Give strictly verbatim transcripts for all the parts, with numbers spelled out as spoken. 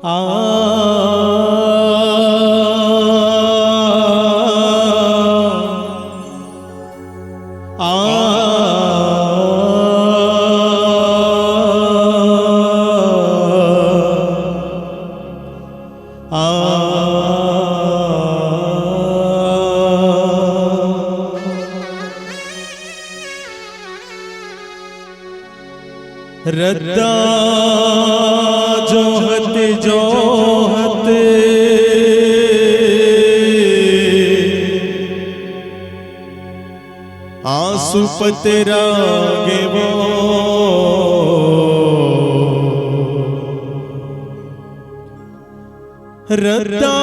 आ, आ, आ, रद्दा जोहत जोहत आंसू पतरा गे वो। रद्दा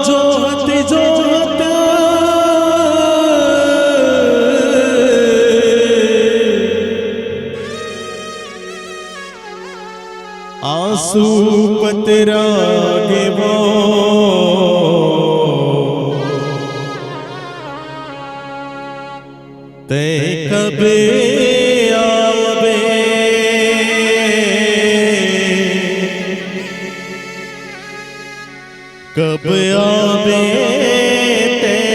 जोहत जोहत आंसू पतरा गे वो। तैं कब आबे, कब आबे तैं,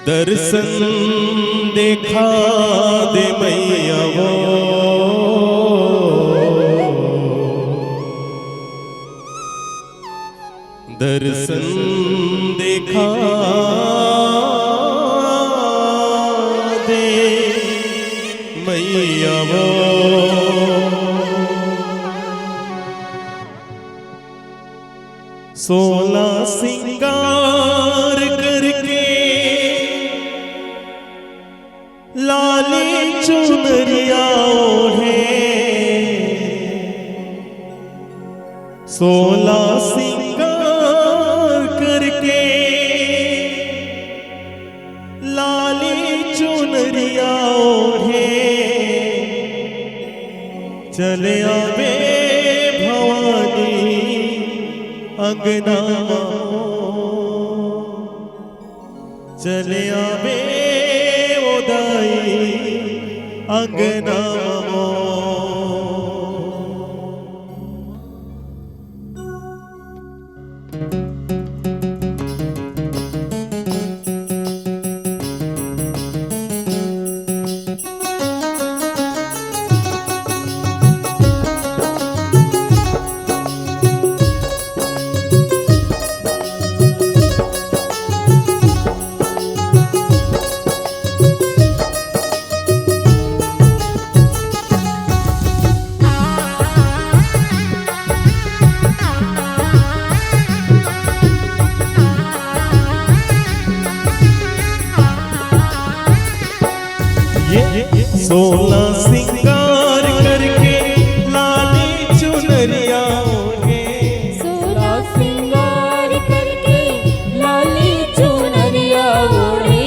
दर्शन देखा दे मैया वो। दर्शन देखा दे मैया वो। सोला सिंगार करके लाली चुनरिया ओढ़े, सोला सिंगार करके लाली चुनरिया ओढ़े, चले आबे भवानी अंगना मा। चले आबे ओ दाई अंगना मो। ये सोला सिंगार करके लाली चुनरिया ओढ़े। सोला सिंगार करके लाली चुनरिया ओढ़े।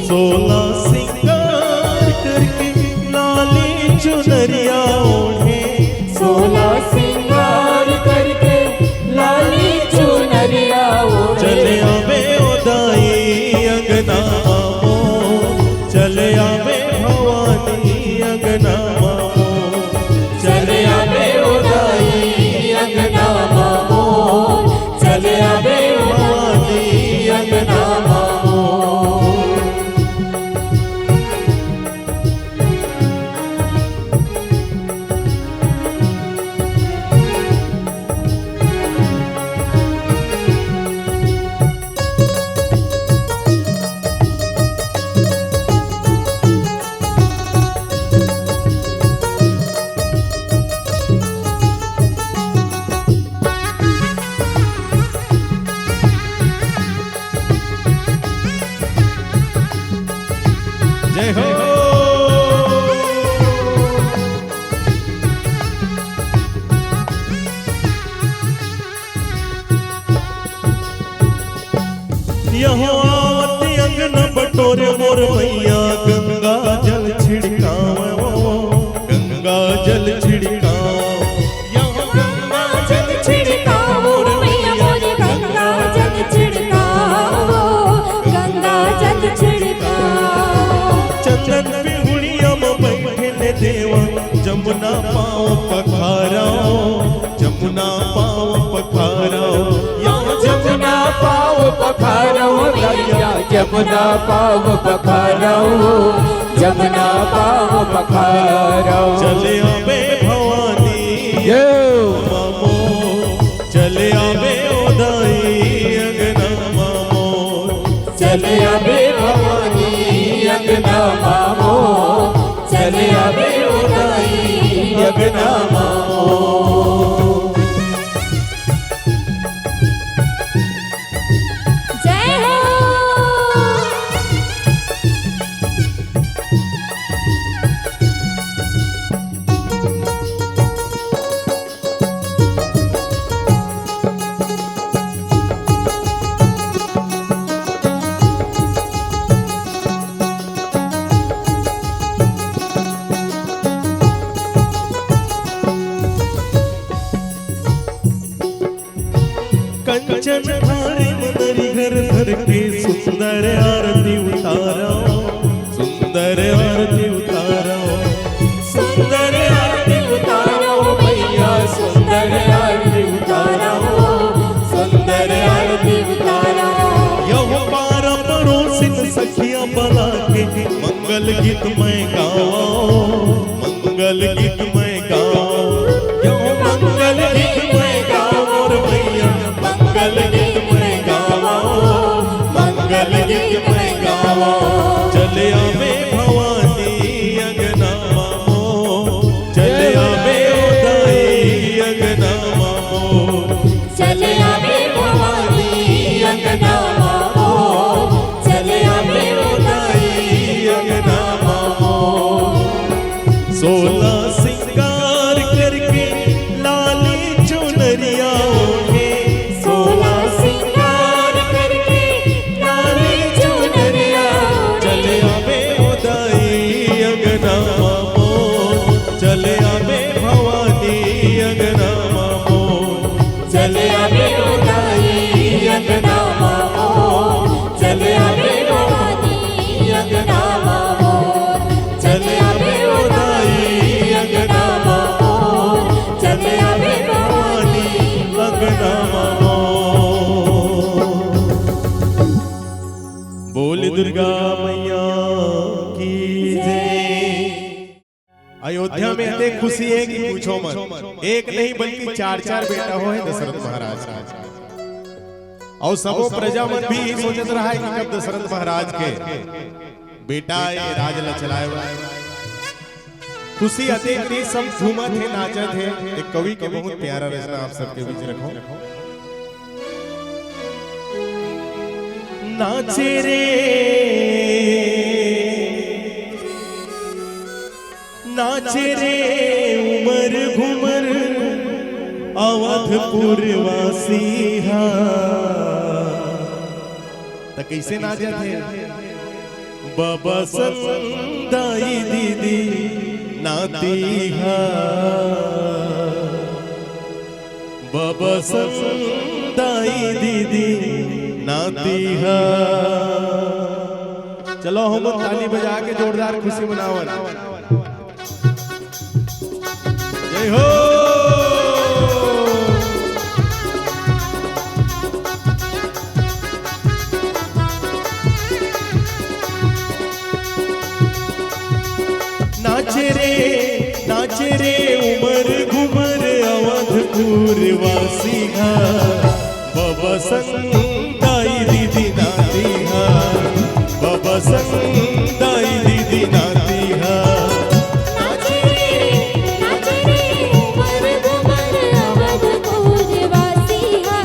सोला सिंगार करके लाली चुनरिया ओढ़े। सोला सिंगार करके लाली चुनरिया ओढ़े। चले आबे ओ दाई अंगना मो, चले आबे भवानी अंगना मो। चले आबे ओ दाई अंगना मो, चले आबे भवानी अंगना मो। जय हो। यहो आवत अंगन बटोरे मोर मैया, गंगा जल छिड़कावो, गंगा जल छिड़कावो। यहो गंगा जल छिड़कावो, मैया मोर गंगा जल छिड़कावो, गंगा जल छिड़कावो। चंदन पिहुड़िया म बैठे ले पखारव भैया, जमुना पाव पखारव, जमुना पाव पखारव। चले आबे भवानी ये। मामो, चले आबे ओ दाई अंगना मामो। चले आबे भवानी अंगना मामो, चले आबे ओ दाई अंगना मामो। जय हो। कंचन थारी म नरिहर धर के सुंदर आरती उतारो, सुंदर आरती उतारो, सुंदर आरती उतारो भैया, सुंदर आरती उतारो, सुंदर आरती उतारो। यहो पारा परोसिन सखिया बला के मंगल गीत मैं गावो, मंगल गीत मैं गावो, यो मंगल गीत मैं गावो रे भैया, मंगल गीत मैं गावो, मंगल गीत मैं गावो। चले आबे भवानी अंगना मामो, चले आबे ओ दाई अंगना मामो। चले आबे भवानी अंगना मामो, चले आबे ओ दाई अंगना मामो। सोला सिंगार करके लाली चुनरिया ओढ़े, सोला सिंगार करके लाली चुनरिया ओढ़े। चले आबे ओ दाई अंगना मामो, चले आबे भवानी अंगना मामो। चले आबे ओ दाई अंगना मामो, चले आबे भवानी अंगना मामो, चले आबे ओ दाई अंगना मामो, चले आबे भवानी अंगना मामो। बोल दुर्गा मैया की जय। अयोध्या में अतेक खुशी हे कि पूछो मत। एक नहीं बल्कि चार चार बेटा होहे दशरथ महाराज के। अउ सबो प्रजा मन भी सोचत रहा हे कि कब दशरथ महाराज के बेटा ए राज ल चलाए वाला। खुशी अतेक हे, सब झूमत हे, नाचत हे। एक कवि के बहुत प्यारा रचना आप सबके बीच रखों। नाचे रे नाचे रे उमर घुमर अवधपुर वासी हा। त कइसे नाचत हे? बबा संग दाई दीदी नाती हा। बबा संग दाई दीदी नाती हा। चलो हम ताली बजा के जोरदार खुशी मनावन। जय हो। नाचे रे, नाचे रे उमर घुमर अवधपुर वासी हा। बबा संग दाई दीदी नाती हा, बबा संग दाई दीदी नाती हा। नाचे रे, नाचे रे, उमर घुमर अवधपुर वासी हा।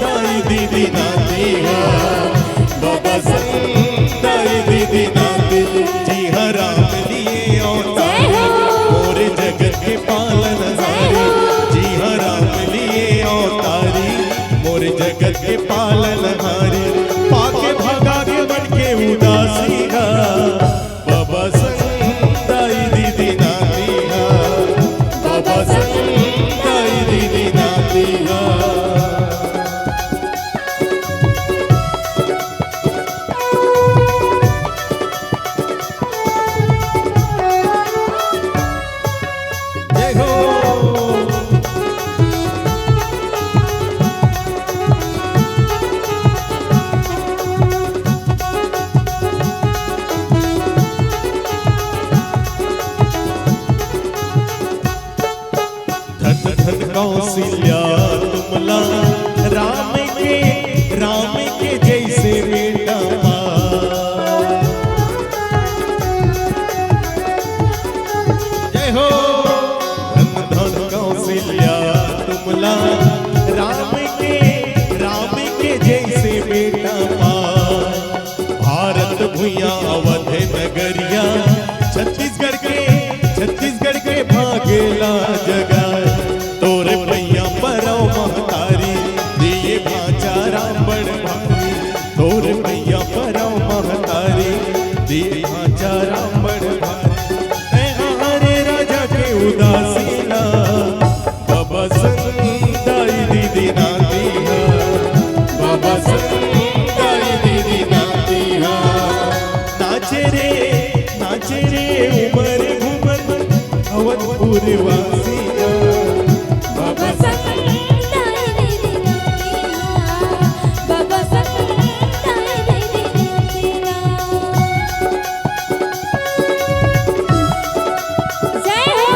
दाई दीदी नाती हा, बबा संग दाई दीदी नाती। जी हा राम लिए अवतारी, मोर जगत के पालनहारी। जी हा राम लिए अवतारी, मोर जगत के पालनहारी। पाके भगा के मन के उदासी हा, बबा संग दाई दीदी नाती हा, बबा संग दाई दीदी नाती हा। जय हो। या अवध नगरिया, छत्तीसगढ़ के, छत्तीसगढ़ के भागेला जगाए। तोरे पैया परव महतारी, दिए भांचा राम बड़ भारी। तोरे पैया परव महतारी, दिए भांचा राम बड़ भारी। ए हरे राजा के उदासीना, बाबा संताई दीदी नाती हा, बाबा संताई दीदी नाती हा। नाचे रे, नाचे रे, उमर घुमर अवधपुर वासिया। बाबा संताई दीदी नाती हा, बाबा संताई दीदी नाती हा। जय हो।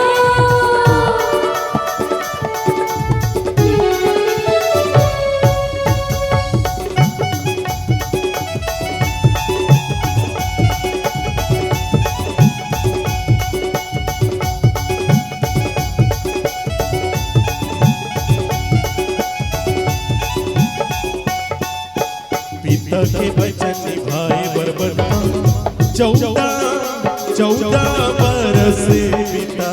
पिता के वचन निभाए बर बता, चौदह, चौदह बरस पिता।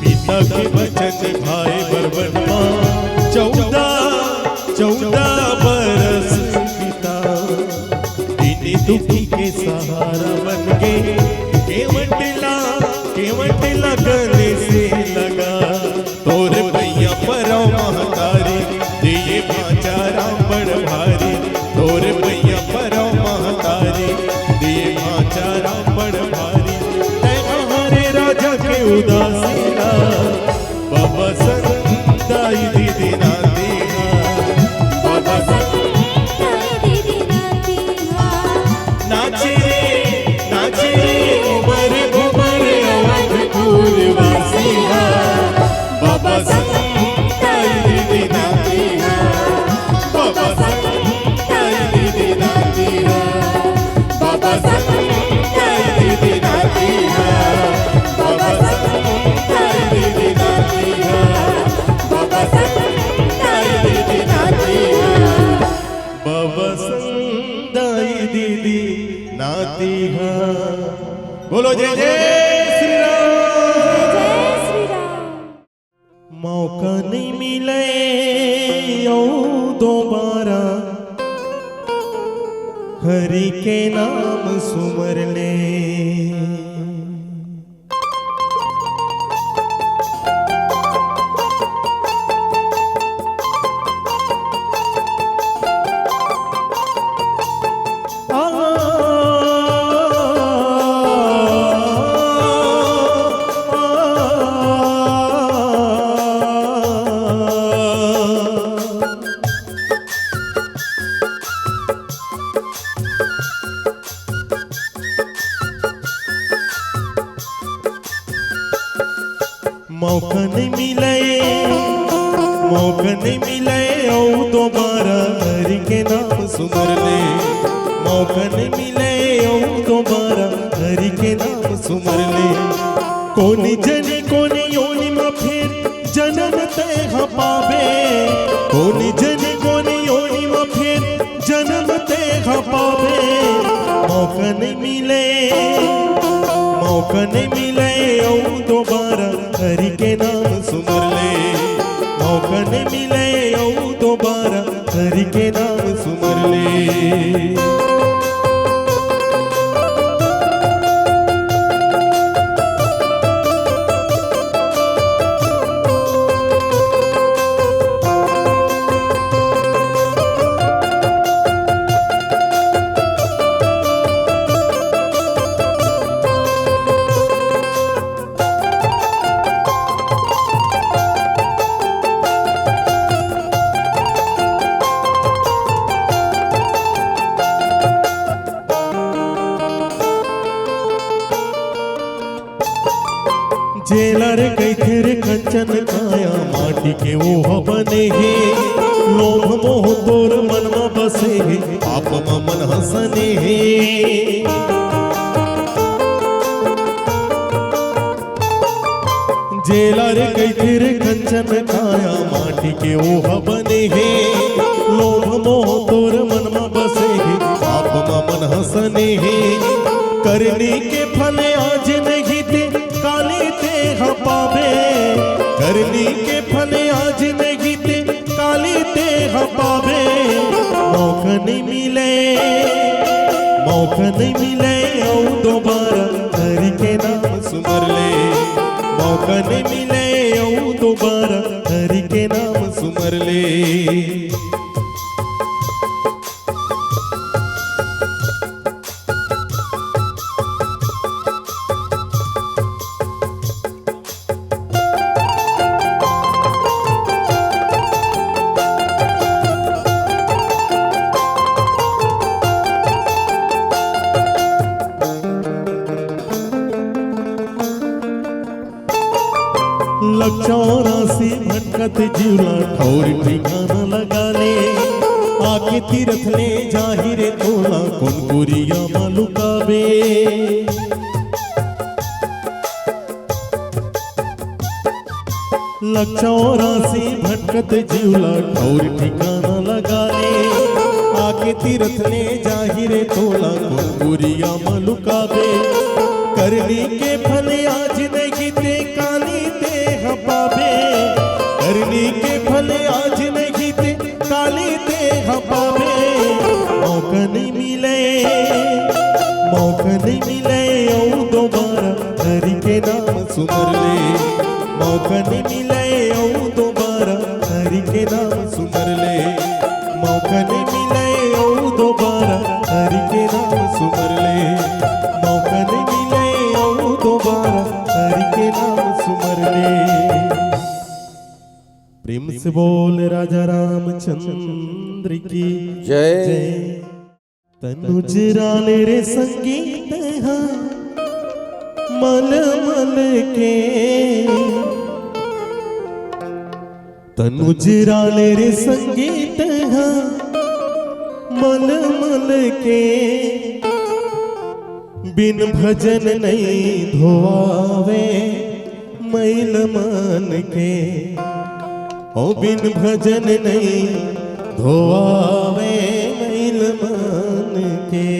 पिता के वचन निभाए बर बता, चौदह, चौदह बरस पिता। दीनी दुखी के सहारा बन के, केवट ला, केवट ला गले से लगा। तोरे पैया परव महतारी, दिए भांचा राम बड़ भारी। तोरे पैया परव महतारी, दिए भांचा राम बड़ भारी। तै हरे राजा के उदासीना, बाबा संताई दीदी नाती हा, बाबा संताई दीदी नाती हा। नाचे रे, नाचे रे, उमर घुमर अवधपुर वासिया। बाबा संताई दीदी नाती हा, बाबा संताई दीदी नाती हा, बाबा संताई दीदी नाती हा, बाबा संताई दीदी नाती हा, बाबा संताई दीदी नाती हा, बाबा संताई दीदी नाती हा। बोलो जय जय श्री राम। जय श्री राम। मौका नइ मिले अउ दोबारा हरि के नाम सुमर ले। मौका नइ मिले, मौका नइ मिले अउ दोबारा हरि के नाम सुमर ले। मौका नइ मिले अउ दोबारा हरि के नाम सुमर ले। कोनी जनी कोनी योनि म फेर जनम तैं ह पाबे। कोनी जनी कोनी योनि म फेर जनम तैं ह पाबे। मौका नइ मिले, मौका नइ मिले अउ दोबारा हरि के नाम सुमर ले। मौका नइ मिले अउ दोबारा हरि के नाम सुमर ले। जेला रे कहिथे रे कंचन काया, माटी के ओह बने हे। लोभ मोह तोर मन म बसे हे, पाप म मन ह सने हे। जेला रे कहिथे रे कंचन काया, माटी के ओह बने हे। लोभ मोह तोर मन म बसे हे, पाप म मन ह सने हे। करनी के फल आज नहीं ते, काली ते ह पाबे। करनी के फल आज नहीं ते, काली ते ह पाबे। मौका नहीं मिले, मौका नहीं मिले, अउ दोबारा हरि के नाम सुमर ले। मौका नहीं मिले, अउ दोबारा हरि के नाम सुमर ले। लग चौरासी भटकत जीव ला ठौर ठिकाना लगा ले। आके तीरथ ले जाही रे तोला, कोन कुरिया म लुकाबे। लग चौरासी भटकत जीव ला ठौर ठिकाना लगा ले। आके तीरथ ले जाही रे तोला, कोन कुरिया म लुकाबे। करनी के फल आज नहीं ते, काली ते ह पाबे। करनी के फल आज नहीं ते, काली ते ह पाबे। मौका नहीं मिले, मौका नहीं मिले, अउ दोबारा हरि के नाम सुमर ले। मौका नहीं मिले, अउ दोबारा हरि के नाम सुमर ले। मौका नहीं मिले, अउ दोबारा हरि के नाम सुमर ले। मौका नहीं मिले, अउ दोबारा हरि के नाम सुमर ले। प्रेम से बोल राजा रामचंद्र की जय। जय। तनुज राले रे संगीत हा मल मल के। तनुज राले रे संगीत हा मल मल के। बिन भजन नहीं धोआवे मैल मन के। ओ बिन भजन नहीं धोआवे मैल मन के।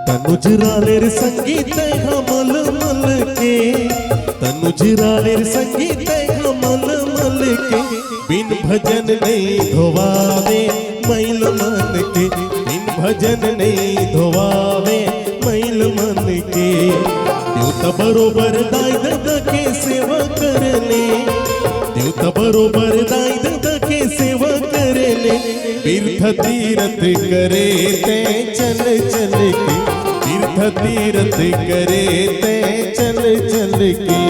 तनुज रालेर संगीत हा मल मल के, तनुज रालेर संगीत हा मल मल के। बिन भजन नहीं धोवावे मैल मन के, बिन भजन नहीं धोवावे मैल मन के। देवता बरोबर दाई ददा के सेवा कर ले, देवता बरोबर दाई ददा के सेवा कर ले। तीर्थ तीरथ करे ते चल चल के, तीर्थ तीरथ करे ते चल चल के।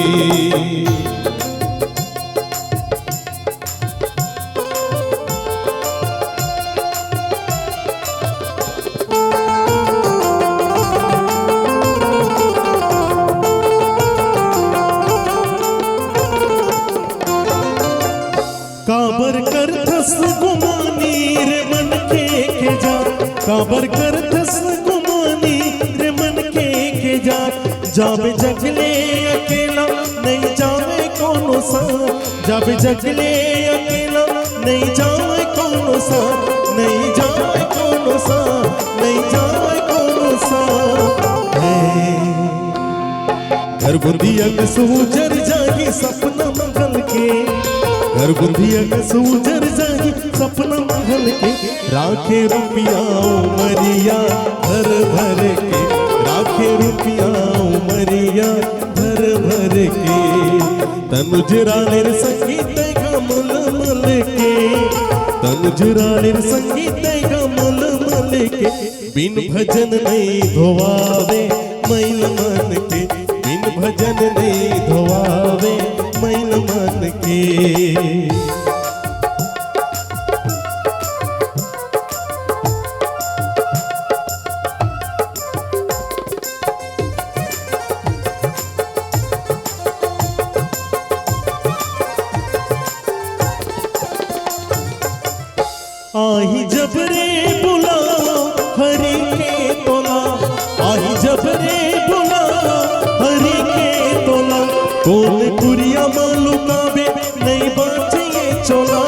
काबर करथस गुमानी रे मनखे के जात, काबर करथस गुमानी रे मनखे के जात। जाबे जग ले अकेला, नहीं जावे कोनो साथ। जाबे जग ले अकेला, नहीं जावे कोनो साथ, नहीं जावे कोनो साथ, नहीं जावे कोनो साथ। हे। घर बुंदिया कस उजर जाही सपना मंगल के, घर बुंदिया कस उजर जाही सपना मंगल के। राखे रुपया उमरिया भर भर के, राखे रुपया उमरिया भर भर के। तनुज रालेर संगीत हा मल मल के, तनुज रालेर संगीत हा मल मल के। बिन भजन नहीं धोवावे जब रे बोला हरि के तोला, कोन कुरिया मा लुकाबे, नइ बाचे ये चोला।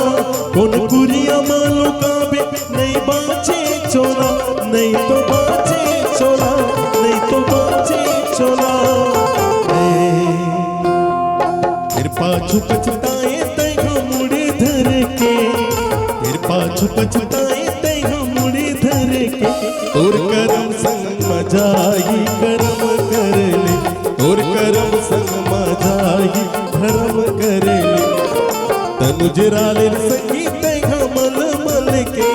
कोन कुरिया मा लुकाबे, नइ बाचे चोला, नइ तो बाचे चोला, नइ तो बाचे चोला। ए। फेर पाछू पछताए तैं ह मुड़ी धर के, फेर पाछू पछताए तैं ह मुड़ी धर के। तोर करम संग मजा आही करम कर ले, तोर करम संग मजा आही धरम कर ले। तनुज रालेन संगी तैं ह मल मल के,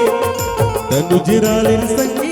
तनुज रालेन संगी